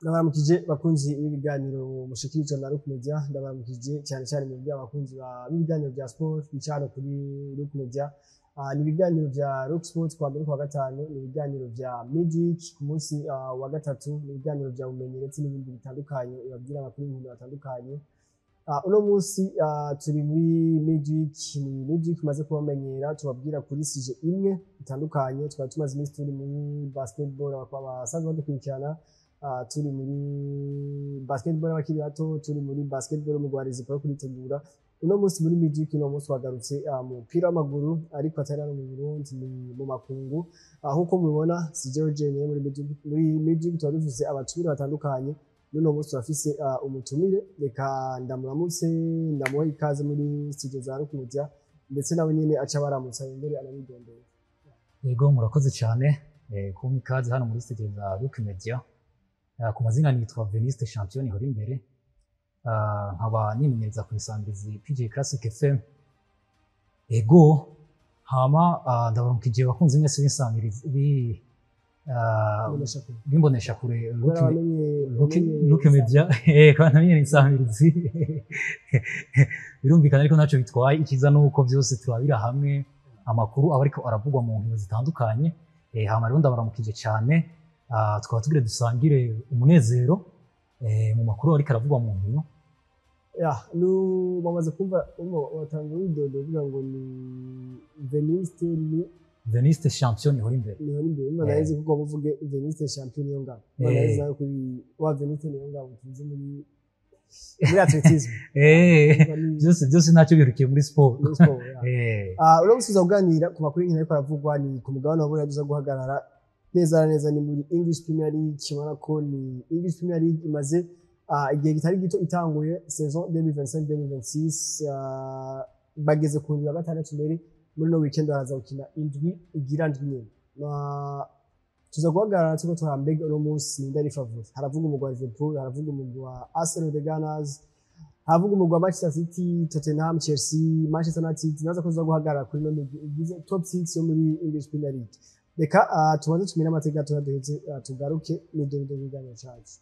Ndabaramukije bakunzi b'ibiganiro mushikirizwa na Rock Media. Ndabaramukije cyane cyane mu abakunzi b'ibiganiro bya sport bicano kuri Rock Media. Ni ibiganiro bya Rock Sport kwa mbere, kwa gatanu ni ibiganiro bya Midweek, ku munsi wa gatatu ni ibiganiro bya bumenyi ndetse n'ibindi bitandukanye ibabwira amakuru y'ibintu batandukanye. Uno munsi turi muri Midweek, ni Midweek imaze kubamenyera, tubabwira kuri sujet imwe itandukanye. Twari tumaze iminsi turi muri basketball, abasanzwe badukurikirana, turi muri basketball abakiri bato, turi muri basketball mu Rwanda yo kuritegura. Uno munsi muri Midweek, uno munsi wagarutse mu mupira w'amaguru, ariko atari hano mu Burundi, ni mu makungu. Nkuko mubibona, si jewe jenyine muri Midweek. Muri Midweek tuba dufise abatumire batandukanye. N'uno munsi turafise umutumire. Reka ndamuramutse, ndamuhe ikaze muri studio za Rock Media, ndetse nawe nyene aca baramutsa yongere anabidondora. Yego, murakoze cyane kumpa ikaze hano muri studio za Rock Media. Ku mazina nitwa Veniste Champion ihora imbere, nkaba nimenyereza ku isamirizi PJ Classic FM. Ego, hama ndabaramukije abakunzi mwese b'insamirizi b'imbonesha kure Rock Media, kandi namenye insamirizi birumvikana, ariko ntacyo bitwaye. Ikiza nuko byose turabira hamwe amakuru aba ariko aravugwa mu nkino zitandukanye. Hama rero ndabaramukije cyane, tukaba tugire dusangire umunezero mu makuru ariko aravugwa mu nkino. Ya, bamaze kumva watanga widodo uvuga ngo ni Veniste, ni Veniste Champion ihora imbere. Niho imbere. Imana yize kuko muvuge Veniste Champion niyo ngabo. Imana yize nayo kuri wa Veniste niyo ngabo tuzi muri athlétisme. Byose byose ntacyo birukiye muri sport. Muri sport. Uno musi tuzaganira ku makuru y'inkino ariko aravugwa ni ku mugabane wa Buraya. Tuza guhagarara neza na neza ni muri English Premier League. Kibona ko ni English Premier League imaze igihe kitari gito itanguye saison 2025-2026, bageze ku ndwi ya gatandatu. Mbere muri no weekend baraza gukina indwi igira ndwi nyene. Tuza guhagarara turiko turambega uno munsi ndari favori. Haravuga umugwi wa Liverpool, haravuga umugwi wa Arsenal the Gunners, haravuga umugwi wa Manchester City, Tottenham, Chelsea, Manchester United. Naza ko tuza guhagarara kuri no migwi igize top 6 yo muri English Premier League. Reka tubanze tumire amateka gatoya, duheze tugaruke n'ibyo biganiro cacu.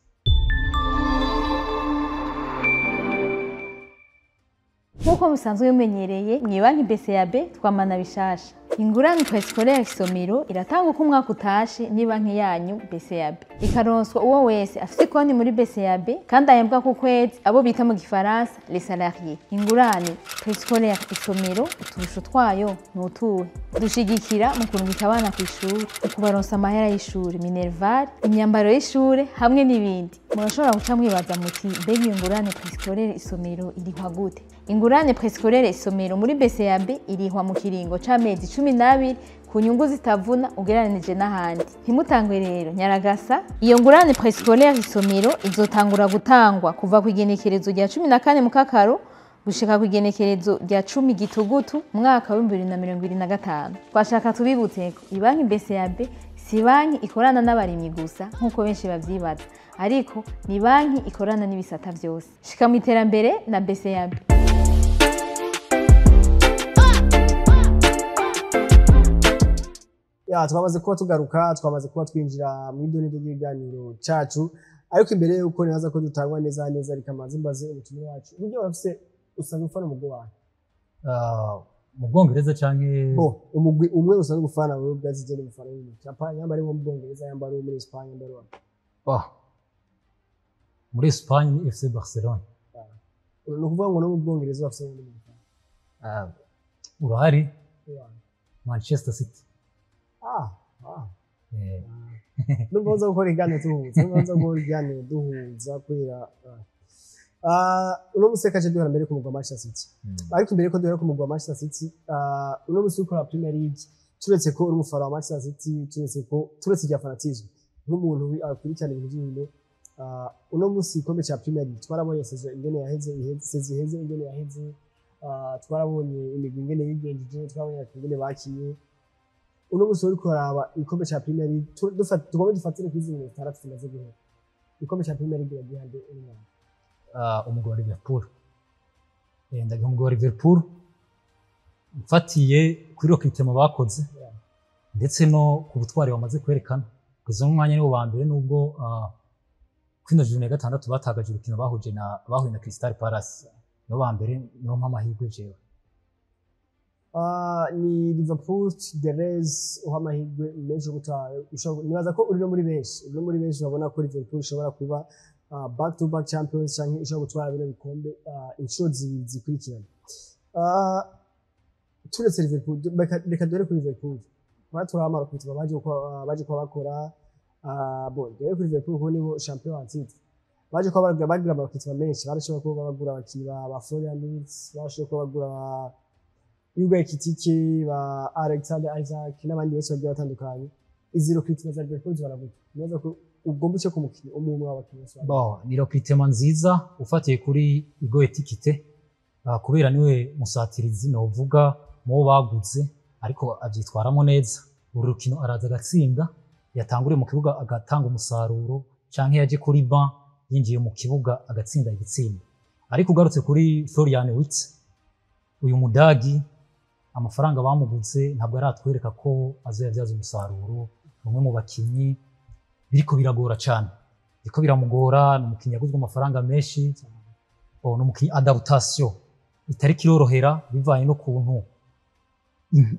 Nk'uko musanzwe bimenyereye, mu banki BCAB twamana bishasha. Ingurane préscolaire isomero iratanga uko umwaka utashe ni banki yanyu BCAB, ikaronswa uwo wese afise konti muri BCAB kandi ahembwa ku kwezi, abo bita mu gifaransa les salariés. Ingurane préscolaire isomero, uturusho twayo ni utuhe? Dushigikira mu kurungika abana ku ishuri, mu kubaronsa amahera y'ishuri, minerval, imyambaro y'ishure hamwe n'ibindi. Murashobora guca mwibaza muti: mbega iyo ngurane préscolaire isomero irihwa gute? Ingurane préscolaire isomero muri BCAB irihwa mu kiringo c'amezi 12 ku nyungu zitavuna ugereranije n'ahandi. Ntimutangwe rero, nyaragasa. Iyo ngurane préscolaire isomero izotangura gutangwa kuva ku igenekerezo rya 14 Mukakaro gushika ku igenekerezo rya 10 Gitugutu umwaka wa 2025. Twashaka tubibutse ko ibanki BCAB si banki ikorana n'abarimyi gusa nk'uko benshi bavyibaza, ariko ni banki ikorana n'ibisata vyose. Shika mu iterambere na BCAB. Ya, twamaze kuba tugaruka, twamaze kuba twinjira mu idonido ry'ibiganiro cacu, ariko imbere yuko nibaza ko dutangwa neza neza, reka manze mbaze umutumire wacu uburyo bafise usanga ufana umugwi wawe. Mu Bwongereza canke? Bo umugwi umwe usanzwe ufana wewe ubwazi je n'umufana w'umugwi Japan, yamba ari mu Bwongereza, yamba ari muri Espagne, yamba ari wa Muri Espagne ni FC Barcelona. Ni ukuvuga ngo no mu Bwongereza bafise uwundi mugwi ufana? Urahari, Manchester City. Numva uza gukora iganiro duhuza, numva uza gukora iganiro duhuza kubera uno munsi reka duhera mbere ku mugwi wa Manchester City. Ariko imbere ko duhera ku mugwi wa Manchester City, uno munsi ukora Premier League, turetse ko uri umufana wa Manchester City, turetse ko turetse ibya fanatisme nk'umuntu akurikirana ibintu by'inkino, uno munsi igikombe cya Premier League twarabonye saison ingene yaheze, iheze saison iheze ingene yaheze, twarabonye imigwi ingene yigenjeje, twabonye abakinyi ingene bakinye. Uno munsi uriko uraraba igikombe cya Premier League, tugombe dufatire kuri izi nkino zitandatu zimaze guhera, igikombe cya Premier League bagihande uno mwaka? Umugwi wa Liverpool. Ndagiha umugwi wa Liverpool mfatiye kuri recrutement bakoze ndetse no ku butwari bamaze kwerekana. Kugeza mu mwanya nibo ba mbere, nubwo Kwino journée ya gatandatu batagaje urukino bahuje na bahuye na Crystal Palace. Nibo ba mbere, nibo mpa amahirwe jewe. Ah, ni Liverpool the Reds uha amahirwe menshi yo gutwara. Nibaza ko uri no muri benshi, uri no muri benshi babona ko Liverpool ishobora kuba back to back champions canke ishobora gutwara bino bikombe inshuro zibiri zikurikirana. Turetse Liverpool, reka dore kuri Liverpool baturaba ama recrutement baje kuba bakora. Bon, dore kuri Liverpool kuko nibo champion en titre. Baje kuba bagira ama recrutement menshi, barashobora kuba bagura abakinyi ba Florian Wirtz, barashobora kuba bagura ba Hugo Ekitike, ba Alexander Isak n'abandi benshi bagiye batandukanye. Izi recrutement za Liverpool zibara gute? Nibaza ko ugomba uce ku mukinyi umwe umwe w'abakinyi bose. Bon, ni recrutement nziza ufatiye kuri Hugo Ekitike, kubera niwe musatirizi novuga mu bo baguze, ariko abyitwaramo neza. Uru rukino araza agatsinda, yatanguriye mu kibuga agatanga umusaruro, canke yaje kuri banc yinjiye mu kibuga agatsinda igitsinda. Ariko ugarutse kuri Florian Wirtz, uyu mudagi, amafaranga bamuguze ntabwo aratwereka ko azoyabyaza umusaruro. Ni umwe mu bakinyi biriko biragora cane, biriko biramugora. Ni umukinyi yaguzwe amafaranga menshi. Oh, ni umukinyi adaptation itariko irorohera bivanye n'ukuntu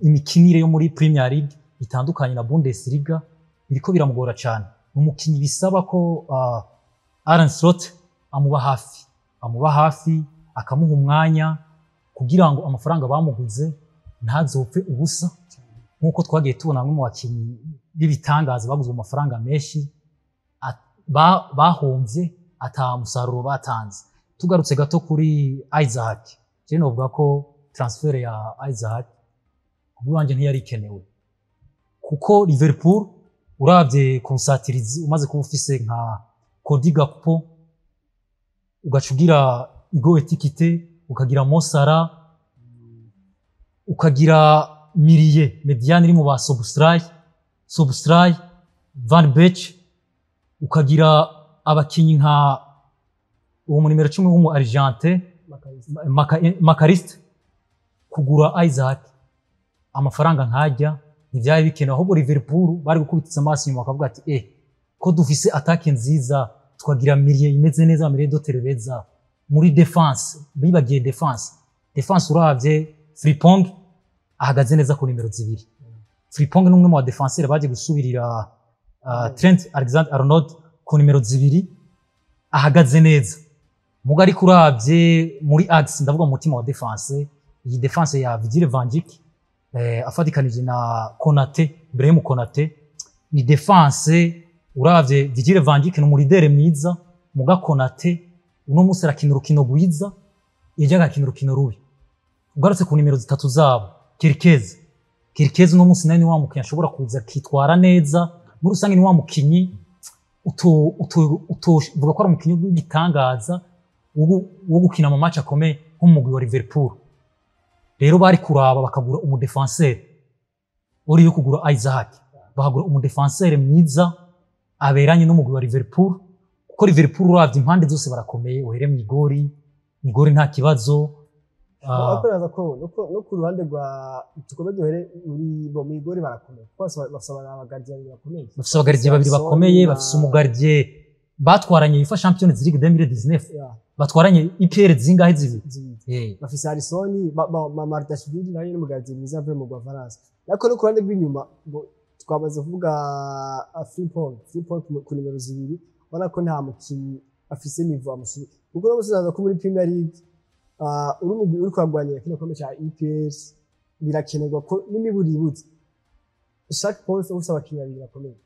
imikinire yo muri Premier League itandukanye na Bundesliga. Biriko biramugora cane. Ni umukinyi bisaba ko Arne Slot amuba hafi, amuba hafi akamuha umwanya kugira ngo amafaranga bamuguze ntazopfe ubusa, nk'uko twagiye tubona bamwe mu bakinyi b'ibitangaza baguzwe amafaranga menshi bahomvye ata musaruro batanze. Tugarutse gato kuri Isak, je novuga ko transfert ya Isak kubwanjye ntiyari ikenewe, kuko Liverpool uravye konsatirizi umaze kuba ufise nka Cody Gakpo, ugaca ugira Hugo Ekitike, ukagira Mo Salah, ukagira milieu médiane iri mu ba Szoboszlai, Szoboszlai, Van Beek, ukagira abakinyi nka uwo mu nimero 10 w'umu Argentin Mac Allister, kugura Isak amafaranga nkajya ntivyari bikenewe. Ahubwo Liverpool bari gukubitiza amaso inyuma bakavuga ati: "Eh, ko dufise attaque nziza, tukagira milieu imeze neza, milieu de terrain beza muri défense." Bibagiye défense. Défense, uravye Frimpong ahagaze neza ku nimero 2. Frimpong ni umwe mu ba défenseur baje gusubirira Trent Alexander Arnold ku nimero 2, ahagaze neza. Muga ariko uravye muri axe, ndavuga mu mutima wa défense, iyi défense ya Virgil van Dijk afatikanije na Konate, Ibrahim Konate, ni défense. Uravye Virgil van Dijk ni umu leader mwiza, muga Konate uno munsi arakina urukino rwiza, ejo agakina urukino rubi. Ugarutse ku nimero 3 zabo, Kerkez, Kerkez uno munsi nawe ni wa mukinyi ashobora kuza akitwara neza. Muri rusange ni wa mukinyi utovuga ko ari umukinyi w'igitangaza wo gukina mu match akomeye nk'umugwi wa Liverpool. Rero bari kuraba bakagura umu défenseur uri yo kugura Isak, bakagura umu défenseur mwiza aberanye n'umugwi wa Liverpool, kuko Liverpool uravye impande zose barakomeye. Uhere mu igori, igori nta kibazo. Ariko naza ko no ku ruhande rwa tukome duhere muri bo mu igori barakomeye, kuko bafise aba gardien babiri bakomeye. Bafise aba gardien babiri Alisson bakomeye. Bafise umu gardien batwaranye UEFA Champions League 2019. Batwaranye EPL zingahe? Zibiri. Zibiri. Eh. Bafise Alisson, Mamardashvili nawe ni umu gardien mwiza avuye mu Rwafaransa. Ariko no ku ruhande rw'inyuma ngo twamaze kuvuga Frimpong ku nimero 2, ubona ko nta mukinyi afise niveau amusubi, kuko no musaza ko muri Premier League uri umugwi uri kuragwanira kino gikombe ca EPL, birakenerwa ko n'imibuributse chaque poste ufise abakinyi babiri bakomeye.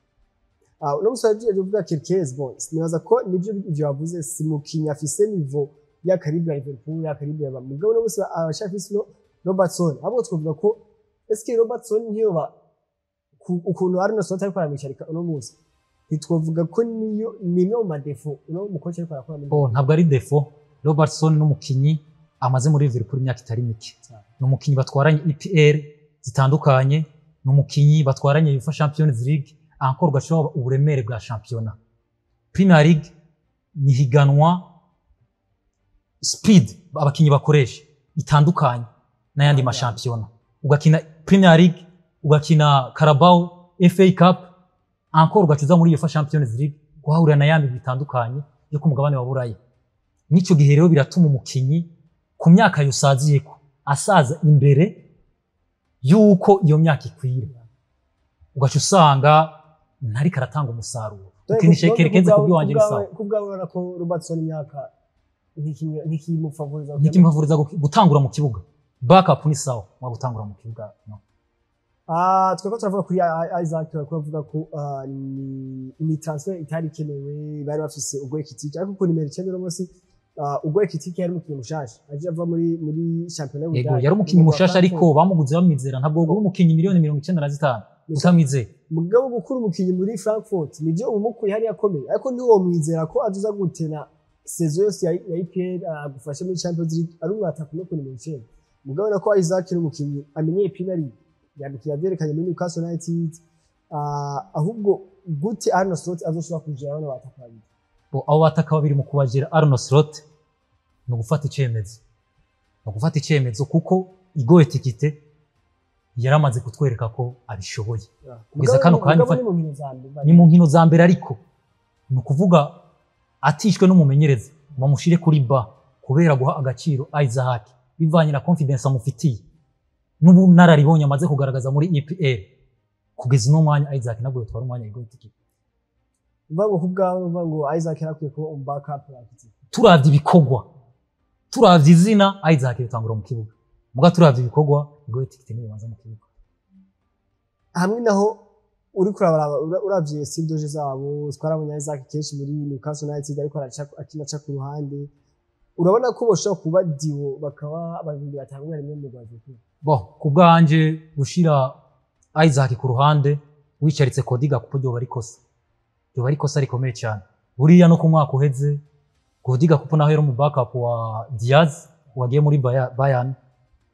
Uno musore tugiye kuvuga Kerkez, bon, nibaza ko nivyo ivyo wavuze, si mukinyi afise niveau ya calibre ya Liverpool, ya calibre ya mugabo uno musi abashafise no Robertson. Ahubwo twavuga ko eske Robertson ntiyoba ukuntu Arne Slot ariko aramwicarika uno munsi, ntitwavuga ko niyo ni imwe mu ma défauts uno mukoci ariko arakora muri Oh, ntabwo ari défaut. Robertson n'umukinyi amaze muri Liverpool imyaka itari mike, ni umukinyi batwaranye EPL zitandukanye, ni umukinyi batwaranye UEFA Champions League. Encore ugashobora uburemere bwa shampiyona Premier League ni higanwa speed abakinyi bakoresha itandukanye n'ayandi mashampiyona. Ugakina Premier League, ugakina Carabao, FA Cup, encore ugacuza muri UEFA Champions League guhahurira na yandi bitandukanye. yo ku mugabane wa Buraya. N'ico gihe rero biratuma umukinyi ku myaka yosaziyeko asaza imbere yuko iyo myaka ikwira, ugaca usanga ntariko aratanga umusaruro. Ukinisha kerekeze ku bw'iwanje ni sawa. Ku bwawe urabona ko Robertson imyaka ntikimufavoriza? Ntikimufavoriza gutangura mu kibuga. Backup ni sawa, mwa gutangura mu kibuga no. Twebwe turavuga kuri Isaac, turavuga ko ni transfer itari ikenewe, bari bafise Hugo Ekitike, ariko ku nimero 9 uno munsi Hugo Ekitike yari umukinnyi mushasha aje ava muri shampiyona Yego. y'Ubudagi. Yari umukinyi mushasha, ariko bamuguze bamwizera. Ntabwo wogura umukinyi miliyoni 95 utamwizeye. Mugabo gukura umukinnyi muri Frankfurt nivyo, umukuye hariya akomeye, ariko ntiwomwizera ko azoza gutena saison yose ya EPL, agufashe muri Champions League ari umwataka no ku nimero 9. Mugabo nako Isaac ni umukinnyi amenyeye Premier League, yabikiye yavyerekanye muri Newcastle United. Ahubwo gute Arne Slot azoshobora kujera bano bataka babiri? Bo, abo bataka babiri mu kubajera Arne Slot ni ugufata icemezo, ni ugufata icemezo, kuko Hugo Ekitike yaramaze kutwereka ko abishoboye. Kugeza kano kanya Mugabo ni mu nkino za mbere. Ni mu nkino za mbere, ariko ni ukuvuga atishwe n'umumenyereza bamushire kuri ba kubera guha agaciro Isaac bivanye na confidence amufitiye n'ubunararibonye amaze kugaragaza muri EPL. Kugeza uno mwanya Isaac ntabwo yotwara umwanya Hugo Ekitike. Uvuga ngo ku bwawe uvuga ngo Isaac yarakwiye kuba umu backup wa Ekitike? Turavye ibikorwa, turavye izina, Isaac yotangura mu kibuga, muga turavye ibikorwa, Hugo Ekitike niwe banza mu kibuga. Hamwe naho uri kuraba, uravye style de jeu zabo, twarabonye Isaac kenshi muri Newcastle United ariko araca akina aca ku ruhande. Urabona ko boshobora kuba duo, bakaba babiri batangura rimwe mu Rwanda? Bo, ku bwanje gushira Isaac ku ruhande wicaritse Cody Gakpo ryoba ari ikosa, ryoba ari ikosa rikomeye cyane. Buriya no ku mwaka uheze Cody Gakpo naho yari mu backup wa Diaz wagiye muri Bayern,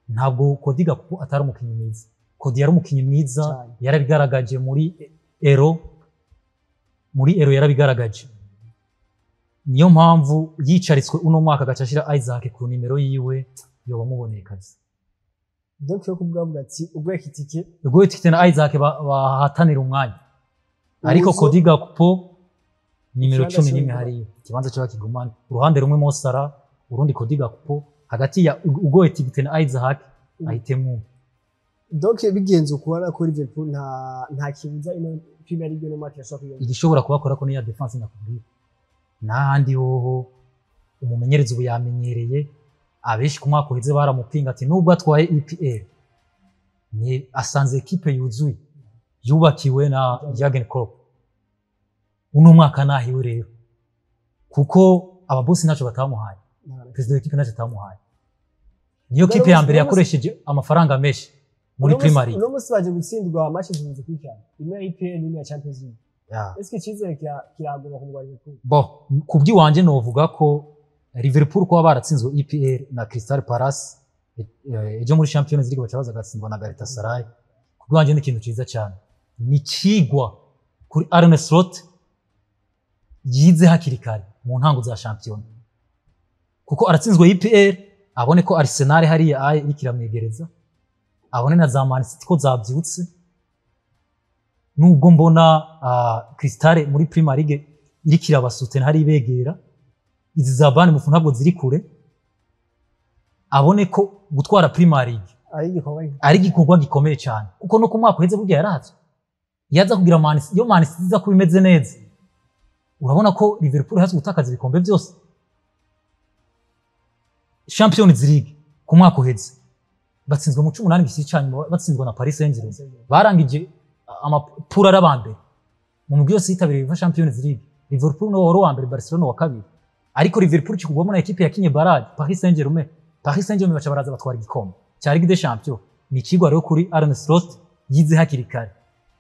ntabwo Cody Gakpo atari umukinnyi mwiza. Cody yari umukinnyi mwiza. Cyane. Yarabigaragaje muri Euro, muri Euro yarabigaragaje. Niyo mpamvu yicaritswe uno mwaka agaca ashira Isaac ku nimero yiwe, yoba amuboneye kabisa. Donc yo kubwavuga ati ubwo Ekitike Hugo Ekitike na Isaac bahatanira umwanya, ariko Uzo- Cody Gakpo nimero Ikibanza 11 cyo hariya ikibanza cyo bakigumana, uruhande rumwe Mo Salah, urundi Cody Gakpo. Hagati ya Hugo Ekitike na Isaac ahitemo umwe. Donc bigenze ukubona ko Liverpool nta kibuza ino Premier League no match yashobora kwiga. Igishobora kubakora ko niya defense nakubwira, n'ahandi hoho umumenyereza ubu yamenyereye. Abenshi ku mwaka uheze baramupinga ati nubwo atwaye EPL ni asanze ekipe yuzuye yubakiwe na Jurgen Klopp. Uno mwaka nahiwe rero, kuko ababosi ntacyo batamuhaye, perezida w'ikipe ntacyo atamuhaye. Niyo kipe ya mbere yakoresheje amafaranga menshi muri Premier League. Uno munsi baje gutsindwa match zibiri zikurikirana, imwe ya EPL n'imwe ya Champions League. Est-ce que icyizere kiraguma ku mugwa Liverpool? Bo, ku bw'iwanje novuga ko Liverpool kuba baratsinzwe EPL na Crystal Palace, ejo muri Champions League baca baza bagatsindwa na Galatasaray, ku bw'iwanje ni ikintu ciza cyane, ni ikigwa kuri Arne Slot yize hakiri kare mu ntango za shampiyona, kuko aratsinzwe EPL, abone ko Arsenal hariya aye iriko iramwegereza, abone na za Man City ko zabyutse, nubwo mbona Crystal muri Premier League iriko irabasutena hari ibegera, izi za Bournemouth ntabwo ziri kure, abone ko gutwara Premier League ari igikorwa ari igikorwa gikomeye cyane, kuko no ku mwaka uheze burya yarazwe yaza kugira Man City, iyo Man City iza kuba imeze neza, urabona ko Liverpool hazi gutakaza ibikombe byose. Champions League ku mwaka uheze batsinzwe mu 18 gishyira cyanyuma, batsinzwe na Paris Saint-Germain, barangije amapura ari abambere mu mugwi yose yitabiriye UEFA Champions League. Liverpool niwo wari uwa mbere, Barcelona wa kabiri, ariko Liverpool kikugwamo na ekipe yakinye barrage Paris Saint-Germain. Paris Saint-Germain baca baraza batwara igikombe cya Ligue des Champions. Ni ikigwa rero kuri Arne Slot yize hakiri kare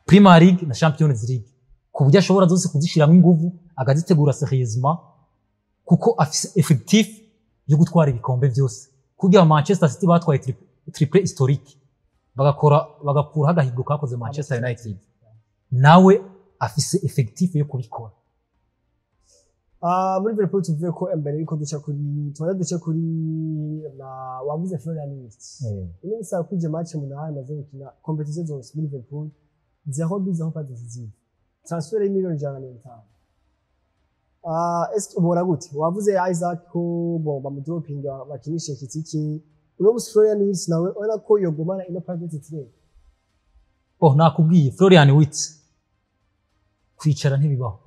Premier League na Champions League, ku buryo ashobora zose kuzishyiramo inguvu akazitegura sérieusement, kuko afise effectif yo gutwara ibikombe byose. Kugira Manchester City batwaye triplé historique, bagakora bagakuraho agahigo kakoze Manchester United, nawe afise effectif yo kubikora. Muri Liverpool tuvuye ko mbere yuko duca kuri tubanza duce kuri na wavuze Florian Wirtz. Ino bisaba kwije match 8 amaze gukina compétition zose muri Liverpool, 0 but, 0 passe décisive, transfert y'imiliyoni 150. Ese ubona gute? Wavuze Isak ko bon bamudropinga, bakinishe Ekitike. Uno musi Florian Wirtz nawe ubona ko yogumana ino place titulaire? Oh, nakubwiye, Florian Wirtz kwicara ntibibaho.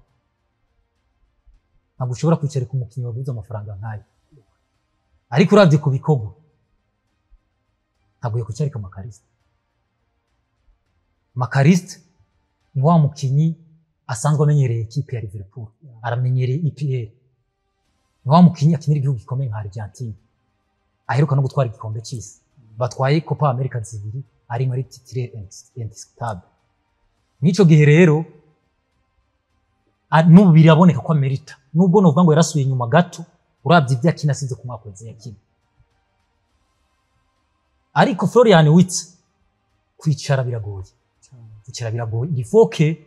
Ntabwo ushobora kwicara ku mukinnyi waguze amafaranga nk'ayo. Ariko uravye ku bikorwa, ntabwo yakwicarika Mac Allister. Mac Allister ni wa mukinyi asanzwe amenyereye ekipe ya Liverpool, aramenyereye EPL, ni wa mukinyi akinira igihugu gikomeye nka Argentine, aheruka no gutwara igikombe c'isi, batwaye Copa America zibiri ari muri titulaire indiscutable. Mw'ico gihe rero n'ubu biraboneka ko amerita, nubwo novuga ngo yarasubiye inyuma gato uravye ibyo akina asize ku mwaka uheze yakina. Ariko Florian Wirtz kwicara biragoye, kwicara biragoye. Il faut que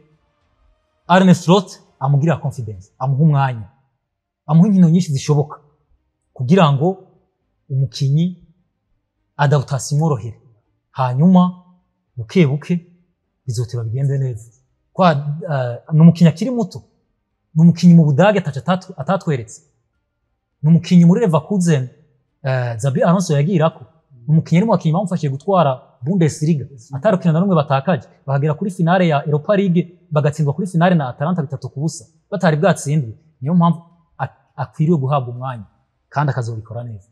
Arne Slot amugirira confidence, amuha umwanya, amuha inkino nyinshi zishoboka kugira ngo umukinyi adaptation imworohere, hanyuma buke buke bizoteba bigende neza. Kwa ni umukinyi akiri muto, ni umukinyi mu Budage ataco atatweretse, ni umukinyi muri Leverkusen Xabi Alonso yagirako, ni umukinyi ari mu bakinyi bamufashije gutwara Bundesliga atarukina na rumwe batakaje, bakagera kuri finale ya Europa League, bagatsindwa kuri finale na Atalanta 3-0 batari bwatsindwe. Niyo mpamvu akwiriye guhabwa umwanya kandi akazobikora neza.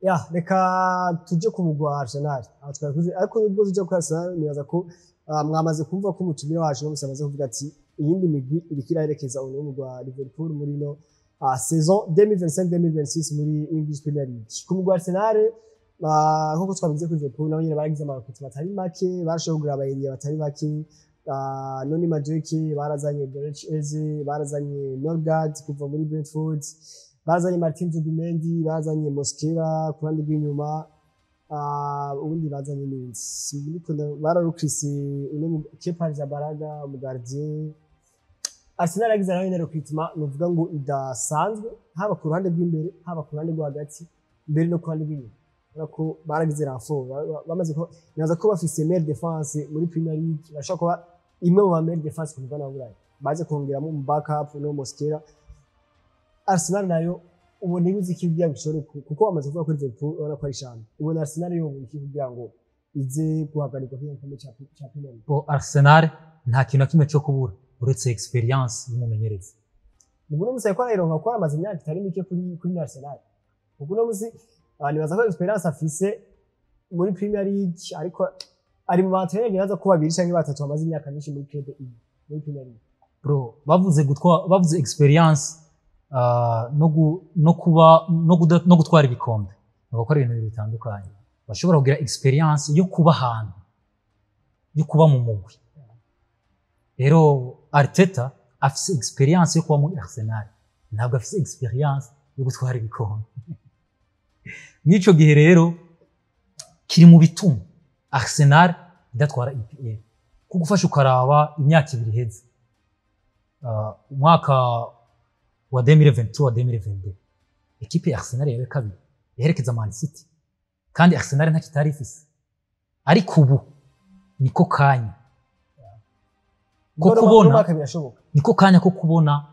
Ya, reka tuje ku mugwi wa Arsenal. Aho twari ariko nubwo tuje ku Arsenal, nibaza ko mwamaze kumva ko umutumire wacu no amaze kuvuga ati iyindi migwi iriko iraherekeza uno mugwi wa Liverpool muri no saison 2025-2026 muri English Premier League. Ku mugwi wa Arsenal, nkuko twabivuze kuri Liverpool, nabo nyene baragize amaroketi batari make, barashoboye kugura abayeriya batari bake, Noni Madueke barazanye, Eberechi Eze barazanye, Norgard kuva muri Brentford barazanye, Martin Zubimendi barazanye, Mosquera ku ruhande rw'inyuma, ubundi bazanye n'indi bararukrise uno Kepa Arrizabalaga mu gardien. Arsenal yagize nayo nyene recruitment nuvuga ngo idasanzwe, haba ku ruhande rw'imbere, haba ku ruhande rwo hagati, mbere no ku ruhande rw'inyuma. Urabona ko baragize renfort, bamaze ko nibaza ko bafise meilleure défense muri Premier League, bashobora kuba imwe mu ba meilleure défense ku mugabane wa Burayi. Baje kongeramo mu backup no Mosquera. Arsenal nayo ubona ibuze iki kugira ngo ishobore kuko bamaze kuvuga ko Liverpool ubona ko ari champion, ubona Arsenal yo iki kugira ngo ize guhagarikwa kuri igikombe ca Premier League? Bo, Arsenal nta kintu na kimwe cyo kubura uretse experience y'umumenyereza. Ubwo uno musi ariko arayironka kuko aramaze imyaka itari mike kuri Arsenal. Ubwo uno musi nibaza ko experience afise muri Premier League, ariko ari mu ba nibaza ko babiri canke batatu bamaze imyaka myinshi muri club iyi muri Premier League. Bro, bavuze gutwa, bavuze experience no kuba no gutwara ibikombe, bagakora ibintu bibiri bitandukanye. Bashobora kugira experience yo kuba ahantu, yo kuba mu mugwi. Rero Arteta afise experience yo kuba muri Arsenal, ntabwo afise experience yo gutwara ibikombe. N'ico gihe rero kiri mu bituma Arsenal idatwara EPL, kuko ufashe ukaraba imyaka 2 iheze, umwaka wa 2023 wa 2022, ekipe ya Arsenal yari kabiri yaherekeza Man City, kandi Arsenal ntacyo itari ifise. Ariko ubu niko kanya ko Ubwo kubona uno mwaka birashoboka. Niko kanya ko kubona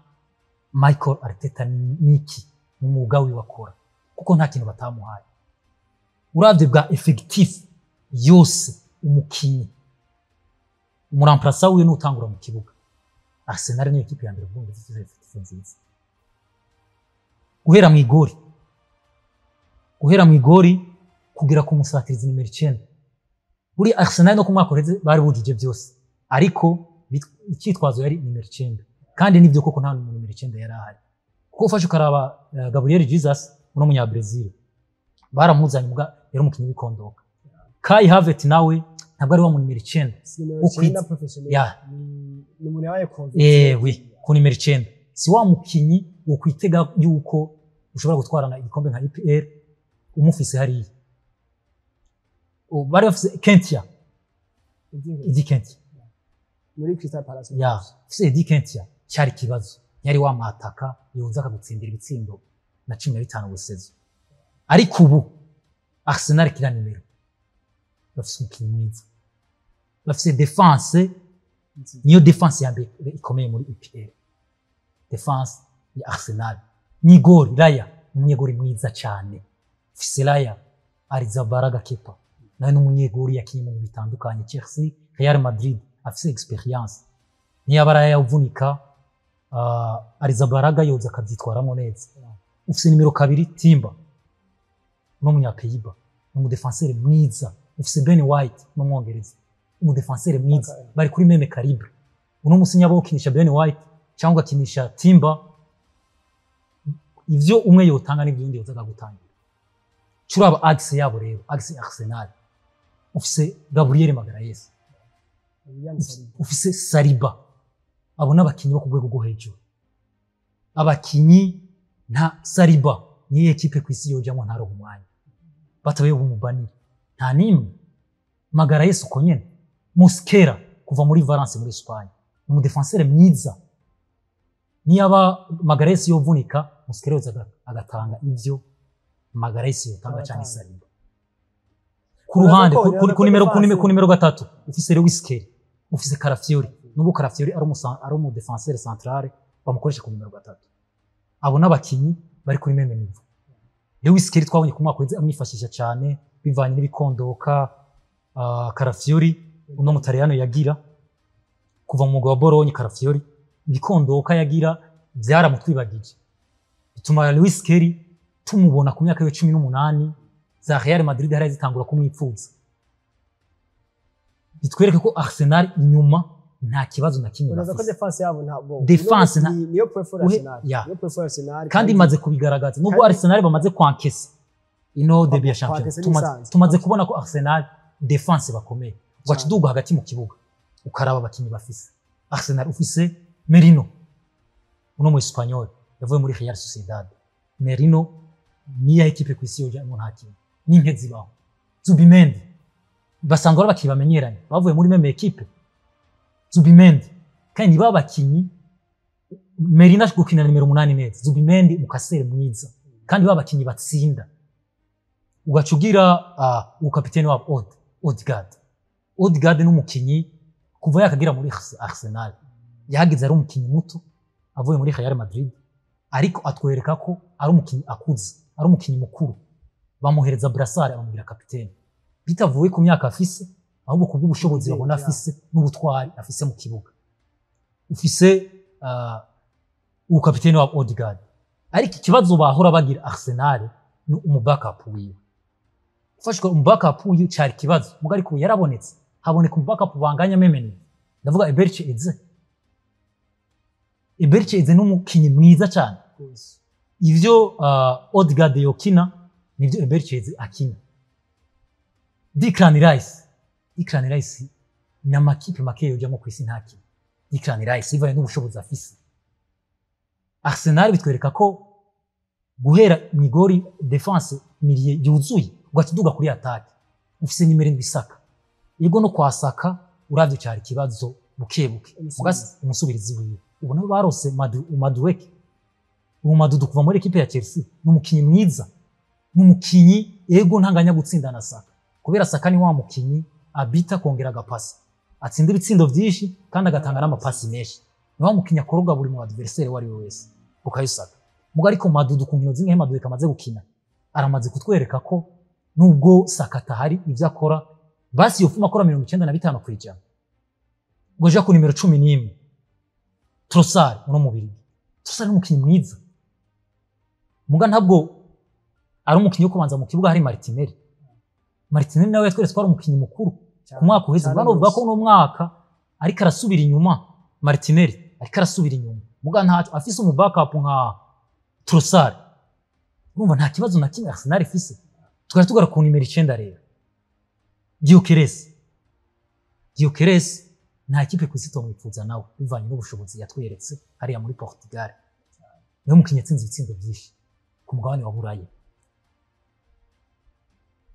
Michael Arteta niki mu mwuga wiwe akora, kuko nta kintu batamuhaye. Uravye bwa effectif yose, umukinyi umuremplaçant wiwe n'utangura mu kibuga, Arsenal niyo ekipe ya mbere mu Bwongereza ifise effectif nziza, guhera mu igori kugera ku musatirizi nimero 9. Buri Arsenal no ku mwaka uheze bari bujuje byose, ariko icyitwazo yari nimero 9, kandi nibyo koko nta nimero 9 yari ahari, kuko ufashe ukaraba Gabriel Jesus uno munya Brazil baramuzanye, muga yari umukinnyi w'ikondoka. Kai Havertz nawe ntabwo ari wa mu nimero 9 Si nimero 9 professionnel. Ni umuntu yabaye converti. Oui, ku nimero 9 si wa mukinyi wokwitega yuko ushobora gutwarana igikombe nka EPL umufise hariya. Bari bafise Nketiah, Eddie Nketiah muri Crystal Palace. Ya, ufise Eddie Nketiah cyari ikibazo, yari wamataka yoza akagutsindira ibitsindo na 15 buri saison. Ariko ubu Arsenal kira nimero bafise umukinyi mwiza, bafise défense, niyo défense ya mbere ikomeye muri EPL, défense ya Arsenal. Nigori Raya ni umunyegori mwiza cyane. Ufise Raya Arrizabalaga Kepa, nawe ni umunyegori yakinye mu bitandukanye, Chelsea, Real Madrid, afise experience. Niyaba Raya uvunika, Arrizabalaga yoza akabyitwaramo neza. Ufise nimero 2 Timber n'umunyapeyiba, ni umudefenseur mwiza. Ufise Ben White n'umwongereza, umudefenseur mwiza, bari kuri même calibre. Uno musi nyabo ukinisha Ben White cyangwa ugakinisha Timber, ivyo umwe yotanga n'ibyo undi yozaga gutangira. Curaba axe yabo rero, axe Arsenal. Ufise Gabriel Magalhaes, ufise Saliba. Abo n'abakinyi bo ku rwego rwo hejuru. Abakinyi nta Saliba niyo ekipe ku isi yojamwo ntaronka umwanya. Batabaye bumubanira. Nta nimwe. Magalhaes uko nyene. Mosquera kuva muri Valence muri Espagne. Ni umudefenseur mwiza. Niyaba Magalhaes yovunika, Mosquera yoza agatanga ivyo Magalhaes yotanga cyane Saliba. Ku ruhande ku nimero 3 ufise Lewis Kelly, ufise Calafiori. Nubwo Calafiori ari umu defenseur central bamukoresha ku nimero 3. Abo n'abakinyi bari kuri même niveau. Lewis Kelly twabonye ku mwaka weze amwifashisha cyane bivanye n'ibikondoka. Calafiori uno mutaliyano yagira kuva mu mugwa wa Bologna, Calafiori ibikondoka yagira byaramutwibagije, bituma Lewis Kelly tumubona ku myaka yo 18 za Real Madrid hari zitangura kumwipfuza. Bitwereke ko Arsenal inyuma nta kibazo na kimwe bafite. Defense yabo ntabwo defense niyo prefer Arsenal, niyo prefer Arsenal kandi imaze kubigaragaza. Nubwo Arsenal bamaze kwankesa ino debut ya champion, tumaze kubona ko Arsenal defense bakomeye. Ugaca uduga hagati mu kibuga ukaraba abakinyi bafise. Arsenal ufise Merino, uno mu Espanyol yavuye muri Real Sociedad. Merino niya ekipe ku isi yoja mu nta kintu n'inke zibaho. Zubimendi basanzwe ari abakinyi bamenyeranye bavuye muri même ekipe. Zubimendi kandi niba abakinyi Merino gukina nimero 8 neza, Zubimendi mukasere mwiza, kandi ba bakinyi batsinda. Ugaca ugira ukapiteni wabo Odegaard. Odegaard ni umukinyi kuva yakagira muri Arsenal, yahageze ari umukinyi muto avuye muri Real Madrid, ariko atwereka ko ari umukinyi akuze, ari umukinyi mukuru. Bamuhereza brassard abamugira kapiteni, bitavuye ku myaka afise, ahubwo ku bw'ubushobozi babona afise n'ubutwari afise mu kibuga. Ufise ukapiteni wa Odegaard, ariko ikibazo bahora bagira Arsenal ni umu backup wiwe. Ufashwe umu backup wiwe cyari kibazo, muga ariko yarabonetse, haboneka umu backup banganya memene. Ndavuga Eberche Eze. Eberche Eze n'umukinyi mwiza cyane. Ivyo Odegaard yokina nivyo Eberche Eze akina. Declan Rice ni amakipe make yojamo ku isi ntakina. Declan Rice ivanye n'ubushobozi afise. Arsenal bitwereka ko guhera migori defense milieu yuzuye ugaca uduga kuri attaque. Ufise nimero 7 Saka. Yego no kwa Saka uravye cyari kibazo buke buke. Mugasi umusubirizi wiwe. Ubona barose Madueke. Umadudu kuva muri ekipe ya Chelsea ni umukinyi mwiza. Ni umukinyi ego ntanganya gutsinda na Saka. Kubera Saka ni wa mukinyi abita kongera agapasi. Atsinda ibitsindo vyinshi kandi agatanga n'amapasi menshi. Ni wa mukinyi akoroga buri mu adversaire wari wese. Ukayisaka. Muga ariko Madudu ku nkino zimwe Madueke amaze gukina, aramaze kutwereka ko nubwo Saka atahari ivyo akora basi yofuma akora 95%. Goja ku nimero 11 Trossard uno mubiri. Trossard ni umukinyi mwiza. Muga ntabwo ari umukinyi wo kubanza mu kibuga hari Martinelli. Martinelli nawe yatweretse ko ari umukinyi mukuru ku mwaka uheze. Bano bavuga ko uno mwaka ariko arasubira inyuma. Martinelli ariko arasubira inyuma. Muga ntaco afise umu backup nka Trossard. Urumva nta kibazo na kimwe Arsenal ifise. Twari tugara ku nimero 9 rero. Gyökeres nta kipe ku isi tomwipfuza nawe bivanye n'ubushobozi yatweretse hariya muri Portugal. Niwe mukinyi yatsinze ibitsindo byinshi ku mugabane wa Buraya.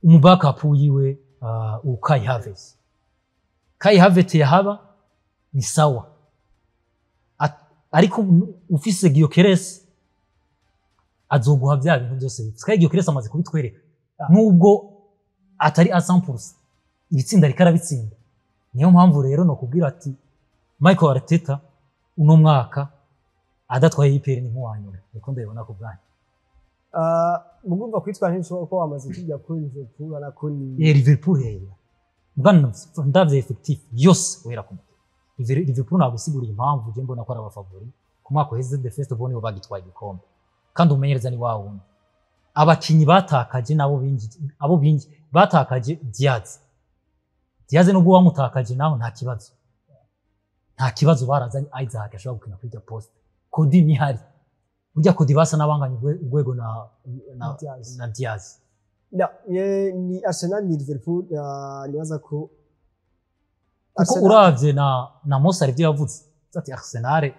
Umu backup wiwe Kai Havertz. Kai Havertz yahaba ni sawa. Ariko ufise Gyökeres azoguha bya bintu byose bifise. Kai Gyökeres amaze kubitwereka. Nubwo atari a 100%, ibitsinda ariko arabitsinda. Niyo mpamvu rero no kubwira ati Michael Arteta uno mwaka Adatwaye EPL ni nk'uwanyuma, niko ndabibona ku bwanyu. Mugomba kwitwara ntibishoboka ko wamaze tujya kuri Liverpool urabona ko ni Liverpool rero bwana, ndavye effectif yose wera ku mutwe, Liverpool ntabwo usigura impamvu je mbona ko ari aba favori. Ku mwaka uheze, the first of all, nibo bagitwaye igikombe kandi umumenyereza ni wa wundi. Abakinyi batakaje nabo binji, abo binji batakaje Diaz. Diaz nubwo wamutakaje naho nta kibazo, nta kibazo, barazanye Isak ashobora gukina kuri irya poste. Cody nihari, burya Cody basa n'abanganya urwego na Diaz. Na Diaz. Na, ni Arsenal ni Liverpool, nibaza ko Kuko uravye na Mosa ibyo yavuze ati Arsenal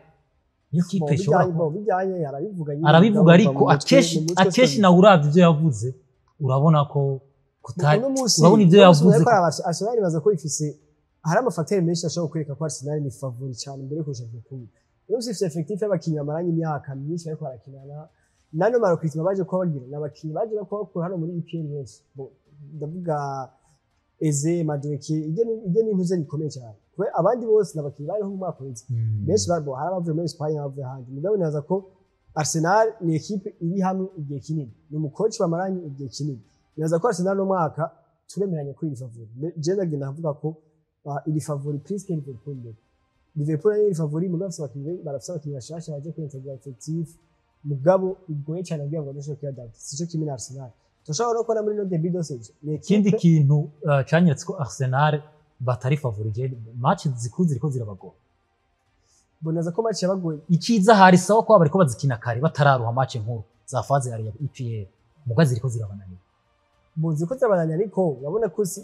niyo kipe Bon, ishobora bijyanye, bon, bijyanye arabivuga nyine, arabivuga mugabo ariko mu mutwe- akenshi mu mutwe akenshi nawe uravye ibyo yavuze urabona ko kutari Uno munsi urabona ibyo uno munsi yavuze ariko Arsenal ibaza ko ifise, hari ama facteur menshi ashobora kwereka ko Arsenal ni favori cyane mbere yo kurusha Liverpool. Uno munsi ifise effectif y'abakinyi bamaranye imyaka myinshi ariko barakinana, nano ma recrutement baje kuba bagira, ni abakinyi baje kuba bakura hano muri EPL benshi. Bon, ndavuga Eze, Madueke, ibyo ni intuze bikomeye cyane kubera abandi bose ni abakinyi bariho mu mwaka uheze. Benshi barbo hari abavuye muri Espagne n'abavuye ahandi, mugabo nibaza ko Arsenal ni équipe iri hamwe igihe kinini, ni umu coach bamaranye igihe kinini. Nibaza ko Arsenal no mwaka turemeranya ko iri favori. Je ndagenda nkavuga ko iri favori plus que Liverpool mbere. Liverpool ari iri favori, mugabo bafise abakinyi, barafise abakinyi bashasha baje kwintegra effectif, mugabo bigoye cyane kugira ngo badashobore kuyadapta, sico kimwe na Arsenal. Turashobora no kubona muri no début de saison ni Ikindi équipe kintu canyeretse ko Arsenal batari favori, je match zikuru ziriko zirabagora. Bonaza ko match yabagoye. Ikiza hari sawa ko bariko bazikina kare batararuha match nkuru za phase ya EPL, muga ziriko zirabananira. Buzi ko zirabananira, ariko urabona ko si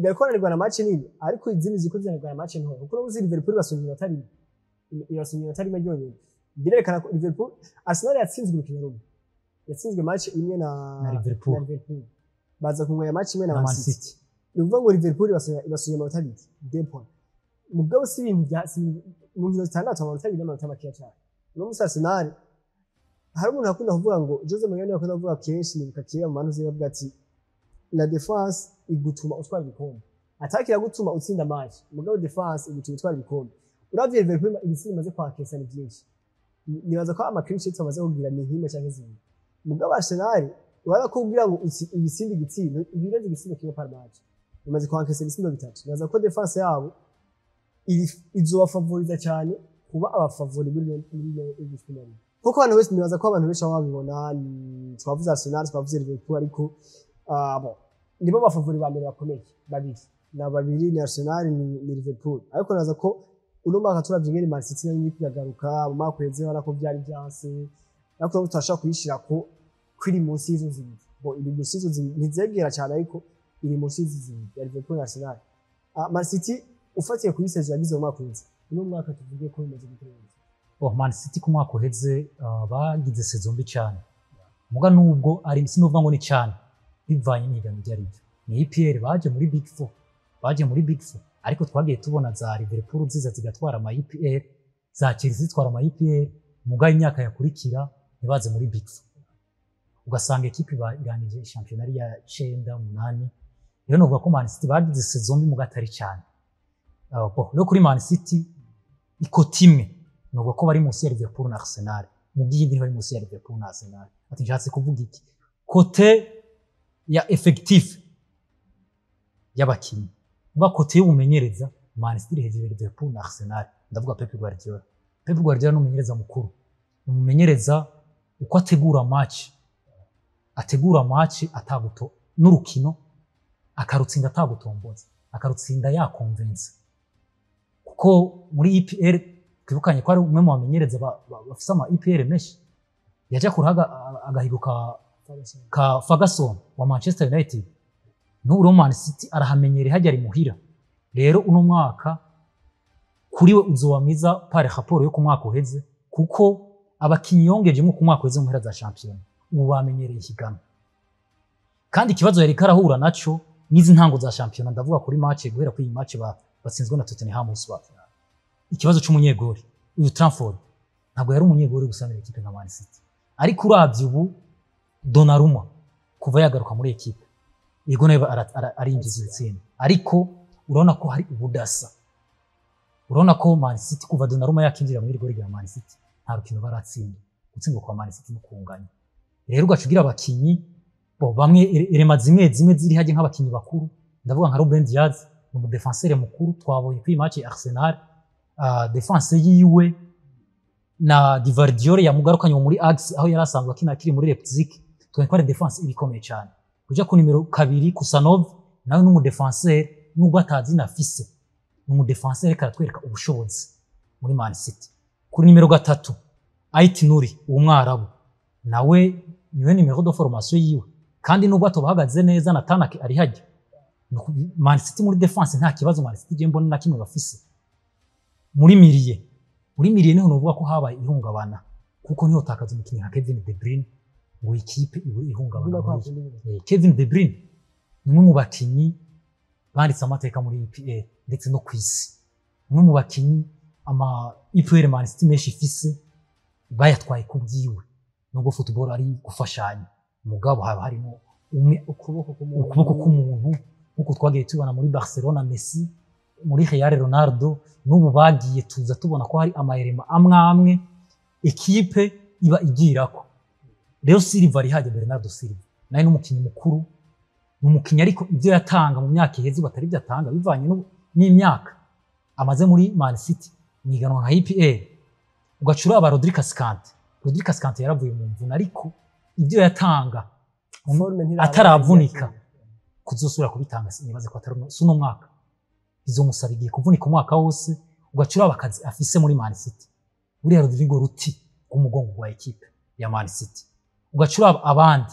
bariko bananirwa na match nini, ariko izindi ziko zinanirwa na match ntoya, kuko ubuzi Liverpool basonye inota rimwe, irasonye inota rimwe ryonyine. Birerekana ko Liverpool, Arsenal yatsinzwe urukino rumwe, yatsinzwe match imwe na Na Liverpool. Na Liverpool baza kunganya match imwe na na Man Man City. City. Ni ukuvuga ngo Liverpool ibasuye amanota abiri, 2 points, mugabo si ibintu bya si mu nkino zitandatu, amanota abiri n'amanota makeya cyane. Uno munsi Arsenal, hari umuntu akunda kuvuga ngo, Jose Mourinho akunda kuvuga kenshi, nibuka kera mu mantu avuga ati la défense igutuma utwara ibikombe, attaque iragutuma utsinda match, mugabo défense igutuma utwara ibikombe. Uravye Liverpool ibitsindo imaze kwakesa ni byinshi, nibaza ko ama clean sheets bamaze kugira ni nk'imwe canke zibiri, mugabo Arsenal urabona ko kugira ngo ibitsinde igitsindo ibirenze igitsindo kimwe par match, imaze kwankesa ibitsindo bitatu. Nibaza ko défense yabo izobafavoriza cyane kuba aba favori muri English Premier League, kuko abantu bose, nibaza ko abantu benshi baba babibona. Ni twavuze Arsenal, twavuze Liverpool, ariko bon, nibo ba favori ba mbere bakomeye babiri na babiri, ni Arsenal ni Liverpool. Ariko nibaza ko uno mwaka turavye ingene Man City nayo iriko iragaruka, mu mwaka uheze urabona ko vyari vyanse, ariko ubu turashobora kuyishira ko iri munsi y'izo zibiri. Bon, iri munsi y'izo zibiri, ntizegera cyane, ariko iri munsi y'izo zibiri ya Liverpool na Arsenal. Man City ufatiye kuri saison yagize mu mwaka uheze, uno mwaka tuvuge ko bimaze gute neza? Oh, Man City ku mwaka uheze bagize saison mbi cyane, muga nubwo ari sinuvuga ngo ni cyane bivanye n'ihiganwa iryo ari ryo, ni EPL, baje muri Big Four, baje muri Big Four, ariko twagiye tubona za Liverpool ziza zigatwara ama EPL, za Chelsea zitwara ama EPL, muga imyaka yakurikira ntibaze muri Big Four, ugasanga ekipe irangije shampiyona ari ya cenda, umunani. Rero novuga ko Man City bagize saison mbi muga atari cyane. Bon, rero kuri Man City i côté imwe novuga ko bari munsi ya Liverpool na Arsenal, mu by'iyindi ntibari munsi ya Liverpool na Arsenal. Ati nshatse kuvuga iki? Côté ya effectif y'abakinyi, muga côté y'ubumenyereza Man City iri hejuru ya Liverpool na Arsenal. Ndavuga Pep Guardiola. Pep Guardiola ni umumenyereza mukuru, ni umumenyereza uko ategura match, ategura match ataguto n'urukino akarutsinda atagutomboza, akarutsinda yakonvensa, kuko muri EPL twibukanye ko ari umwe mu bamenyereza bafise ama EPL menshi, yaja kuraha agahigo ka Ferguson wa Manchester United. N'ubu rero Man City arahamenyereye, hajya ari muhira. Rero uno mwaka kuri we uzoba mwiza par rapport yo ku mwaka uheze, kuko abakinyi yongejemo ku mwaka uheze mu mpera za shampiyona ubu bamenyereye ihiganwa. Kandi ikibazo yari karahura naco n'izi ntango za shampiyona, ndavuga kuri match guhera kuri iyi match batsinzwe na Tottenham Hotspur, ikibazo c'umunyegori uyu Trafford ntabwo yari umunyegori gusa muri ekipe nka Man City. Ariko uravye ubu Donnarumma kuva yagaruka muri ekipe, yego nawe arinjiza ibitsinda, ariko urabona ko hari ubudasa. Urabona ko Man City kuva Donnarumma yakinjira muri gori rya Man City Nta rukino baratsinda. Gutsindwa kwa Man City no kunganya. Rero ugaca ugira abakinyi bo bamwe éléments zimwe zimwe ziri hajye nk'abakinyi bakuru. Ndavuga nka Ruben Diaz, ni umudefenseur mukuru twabonye kuri match ya Arsenal. Défense yiwe na Gvardiol yamugarukanye muri axe aho yari asanzwe akina akiri muri Leipzig, tubonye ko ari défense ibikomeye cyane. Kuja ku nimero 2 Khusanov, nawe n'umudefenseur, nubwo atazi na afise, ni umudefenseur ariko aratwereka ubushobozi muri Man City. Kuri nimero 3 Ait Nouri, umwarabu, nawe niwe numéro de formation yiwe, kandi nubwo atobahagaze neza na Tanake ari hajya. Man City muri défense nta kibazo. Man City je mbona na kimwe bafise muri milieu. Muri milieu niho novuga ko habaye ihungabana, kuko niho takaza umukinnyi nka Kevin De Bruyne ngo ikipe ibe ihungabana. Kevin De Bruyne ni umwe mu bakinyi banditse amateka muri EPL ndetse no ku isi, umwe mu bakinyi ama EPL Man City menshi ifise bayatwaye ku byiwe, nubwo football ari gufashanya, mugabo haba harimo umwe ukuboko k'umuntu, nkuko twagiye tubona muri Barcelona Messi, muri Real Ronaldo, n'ubu bagiye tuza tubona ko hari ama éléments amwe amwe ekipe iba igirako. Rero Silva ari hajya, Bernardo Silva nawe n'umukinnyi mukuru, ni umukinnyi ariko ibyo yatanga mu myaka iheze batari ibyo atanga bivanye n'imyaka amaze muri Man City mwiganwa nka EPL. Ugaca uraba Rodri Cascante. Rodri Cascante yaravuye mu mvune, ariko ibyo yatanga ataravunika kuzosubira kubitanga nibaze ko atari suno mwaka, bizomusaba igihe kuvunika umwaka wose. Ugaca uraba akazi afise muri Man City, buriya Rodrigo ruti rw'umugongo wa ekipe ya Man City. Ugaca uraba abandi,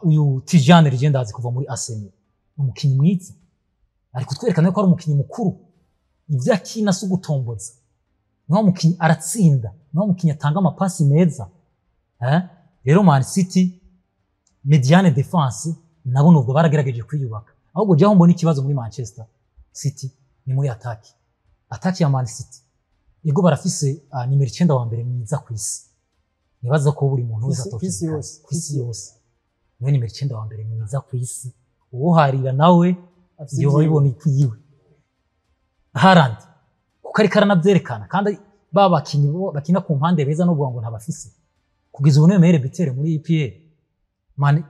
uyu Tijjani Reijnders kuva muri AC Milan ni umukinnyi mwiza, ari kutwerekana ko ari umukinnyi mukuru. Ibyo akina si ugutomboza, niwo mukinnyi aratsinda, niwo mukinnyi atanga amapasi meza. Rero Man City médiane, défense nabo nubwo baragerageje kwiyubaka. Ahubwo jyaho mbona ikibazo muri Manchester City ni muri attaque. Attaque ya Man City, ego barafise nimero 9 wa mbere mwiza ku isi, nibaza ko buri muntu wese kw'isi yose. Ku isi yose niwe nimero 9 wa mbere mwiza ku isi. Uwoharira nawe iyo babibona ikwiwe Haaland, kuko ariko aranavyerekana, kandi ba bakinyi bo bakina ku mpande beza no ngo ntabafise kugeza ubu niwe meilleur buteur muri EPL. Man,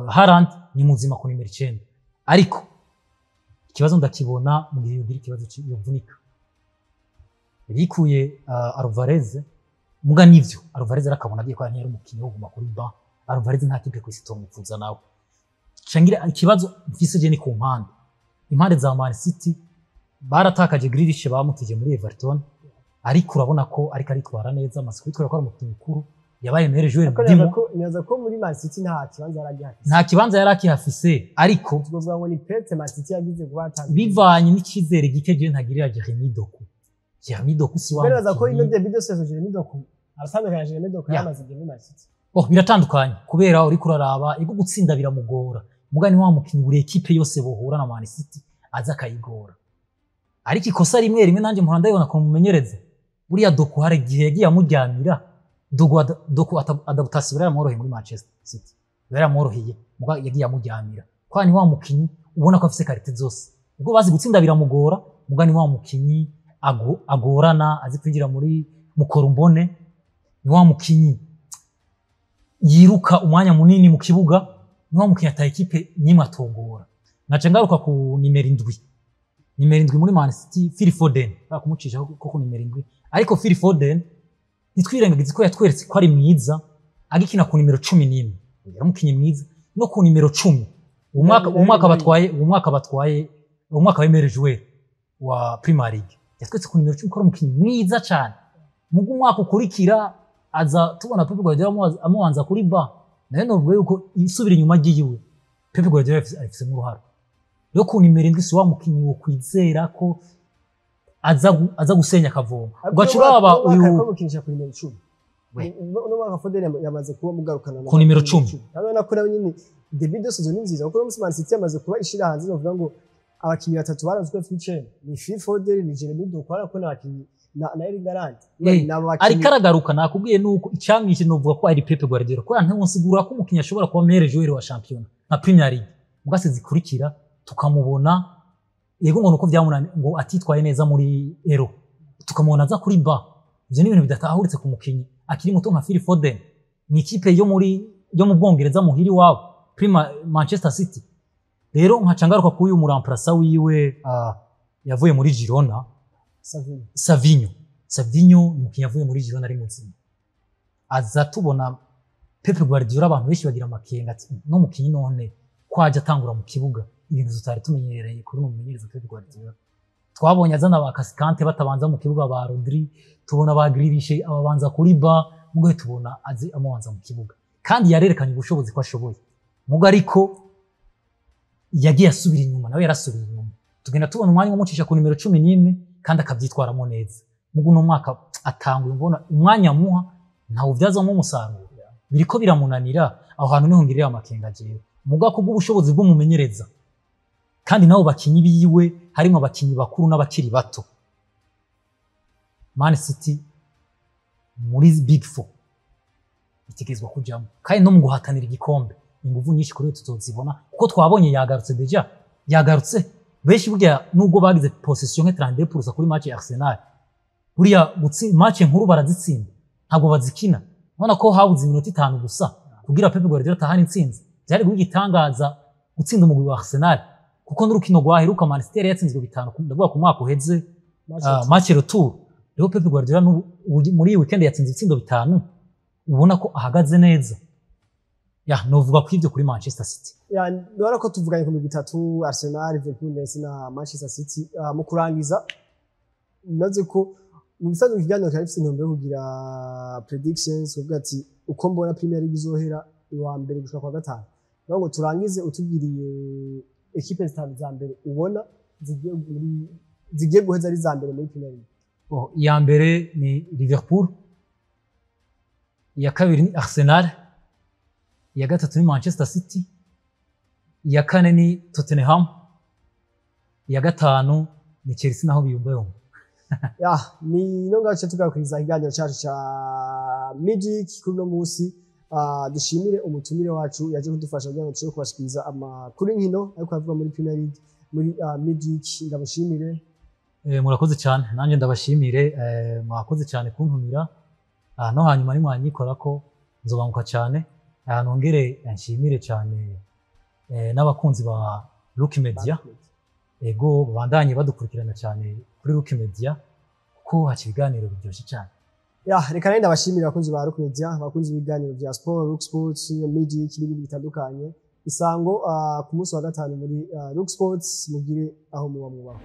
Haaland ni muzima ku nimero 9, ariko ikibazo ndakibona mu gihe yogira ikibazo yovunika. Yarikuye Alvarez, muga nivyo Alvarez arakabona agiye kwa ntiyari umukinyi wo kuguma kuri banc. Alvarez nta kipe kw'isi tomwifuza nawe. Cangira ikibazo mfise je ni ku mpande, impande za Man City. Baratakaje Grealish, bamutije muri Everton, ariko urabona ko ariko aritwara neza, amaze kubitwara ko ari umukinnyi mukuru, yabaye meilleur joueur. Ariko nibaza ko muri Man City nta kibanza yari agihafise. Nta kibanza yari akihafise, ariko tuvuga ngo ni perte Man City yagize kuba atanze. Bivanye n'icizere gike je ntagirira Jeremy Doku. Jeremy Doku si wa Nibaza ko ino début de saison Jeremy Doku aratandukanye na Jeremy Doku yamaze igihe muri Man City. Oh, biratandukanye kubera uriko uraraba ego gutsinda biramugora, mugani wa mukinyi buri ekipe yose bohura na Man City aza akayigora, ariko ikosa rimwe rimwe nanjye mpora ndabibona ko mumenyereze buriya Doku hari igihe yagiye amuryamira. Doku Doku adaptation yaramworoheye muri Manchester City, yaramworoheye, muga yagiye amuryamira kwa ni wa mukinyi ubona ko afise qualité zose, ubwo bazi gutsinda biramugora, muga ni wa mukinyi agorana, azi kwinjira muri mukorombone, ni wa mukinyi yiruka umwanya munini mu kibuga, ni wa mukinyi ata ekipe nimwe atogora. Naca ngaruka ku nimero 7. Nimero 7 muri Man City, Phil Foden, bakumucisha ko ku nimero 7, ariko Phil Foden ntitwirengagize ko yatweretse ko ari mwiza agikina ku nimero 11, yari umukinyi mwiza no ku nimero 10. Umwaka batwaye, umwaka batwaye, umwaka wa meilleur joueur wa Premier League, yatweretse ku nimero 10 ko ari umukinyi mwiza cyane. Mu umwaka ukurikira aza tubona Pep Guardiola amubanza kuri banc, nayo novuga yuko isubira inyuma ryiwe Pep Guardiola afisemo uruhara. Rero ku nimero 7 si wa mukinyi wo kwizera ko aza gusenya akavoma. Ugaca uraba uyu gukinisha ku nimero 10, uno mwaka Foden yamaze kuba mugarukana ku nimero 10. Urabona ko nawe nyine début de saison ni nziza, kuko uno Man City yamaze kuba ishira hanze, bavuga ngo abakinyi batatu baranzwe feature ni Phil Foden, ni Jeremy Doku, ariko n'abakinyi na Erling Haaland. Ariko aragaruka. Nakubwiye nuko icyamwishe novuga ko ari Pep Guardiola, ko ntiwonsigura ko umukinyi ashobora kuba meilleur joueur wa championnat nka Premier League ubwase zikurikira tukamubona, yego ngo nuko byamunani ngo atitwaye neza muri Euro, tukamubona aza kuri banc. Ivyo ni ibintu bidatahuritse ku mukinyi akiri muto nka Phil Foden. Ni ikipe yo mu Bwongereza, muhiri wabo Prima Manchester City. Rero nkaca ngaruka kuri uyu mu remplaçant wiwe yavuye muri Girona. Savinho. Savinho. Savinho ni umukinnyi yavuye muri Girona ari muzima, aza tubona Pep Guardiola, abantu benshi bagira amakenga ati no mukinyi none kwaje atangura mu kibuga, ibintu tutari tumenyereye kuri uno mumenyereza Pep Guardiola. Twabonye azana ba Cascante batabanza mu kibuga, ba Rodri, tubona ba Grealish ababanza kuri ba mugo, tubona azi amubanza mu kibuga, kandi yarerekanye ubushobozi ko ashoboye mugo, ariko yagiye asubira inyuma, nawe yarasubiye inyuma, tugenda tubona umwanya umucisha ku nimero 11 kandi akabyitwaramo neza. Mugo uno mwaka atanguye mbona umwanya amuha ntawubyazamo umusaruro, biriko biramunanira. Aho hantu niho ngirira amakenga jewe. Muga kubw'ubushobozi bw'umumenyereza kandi nabo bakinyi biwe, harimo abakinyi bakuru n'abakiri bato, Man City muri Big Four itegerezwa kujamo, kandi no mu guhatanira igikombe inguvu nyinshi kuri we tuzozibona, kuko twabonye yagarutse, déjà yagarutse. Benshi burya nubwo bagize possession nka 32% kuri match ya Arsenal, buriya match nkuru barazitsinda, ntabwo bazikina. Ubona ko habuze iminota 5 gusa kugira Pep Guardiola atahane intsinzi. Byari guha igitangaza gutsinda umugwi wa Arsenal, kuko n'urukino rwaheruka Man City yari yatsinzwe 5, ndavuga ku mwaka uheze, match retour. Rero Pep Guardiola muri iyi weekend yatsinze ibitsindo 5, ubona ko ahagaze neza. Ya, novuga ko ivyo kuri Manchester City. Ya, ndabona ko tuvuganye ku migwi itatu: Arsenal, Liverpool ndetse na Manchester City. Mu kurangiza, maze ko mu bisanzwe ikiganiro cyari gifite intumbero yo kugira predictions, kuvuga ati uko mbona Premier League izohera, iwa mbere gushika kwa gatanu. Naho ngo turangize utubwiriye ekipe zitanu za mbere ubona zigiye guheza ari za mbere muri Premier League. Oh, iya mbere ni Liverpool, iya kabiri ni Arsenal, iya gatatu ni Manchester City, iya kane ni Tottenham, iya gatanu ni Chelsea naho biyumva. Ya, ni no ngaho tugakwiriza ikiganiro cyacu cya Midweek kuri uno munsi. Dushimire umutumire wacu yaje kudufasha kugira ngo dushobore kubashikiriza amakuru y'inkino ariko avuga muri Premier League muri Midweek. Ndamushimire. Murakoze cyane, nanjye ndabashimire. Mwakoze cyane kuntumira. No hanyuma nimwanyikora ko nzobanguka cyane. Nongere nshimire cyane n'abakunzi ba Look Media. Ego, babandanye badukurikirana cyane kuri Look Media, kuko haca ibiganiro biryoshye cyane. Ya, reka nari ndabashimira abakunzi ba Rock Media, abakunzi b'ibiganiro bya sport, Rock Sports, Midweek n'ibindi bitandukanye. Isango ku munsi wa gatanu muri Rock Sports. Mugire aho muba mubaho.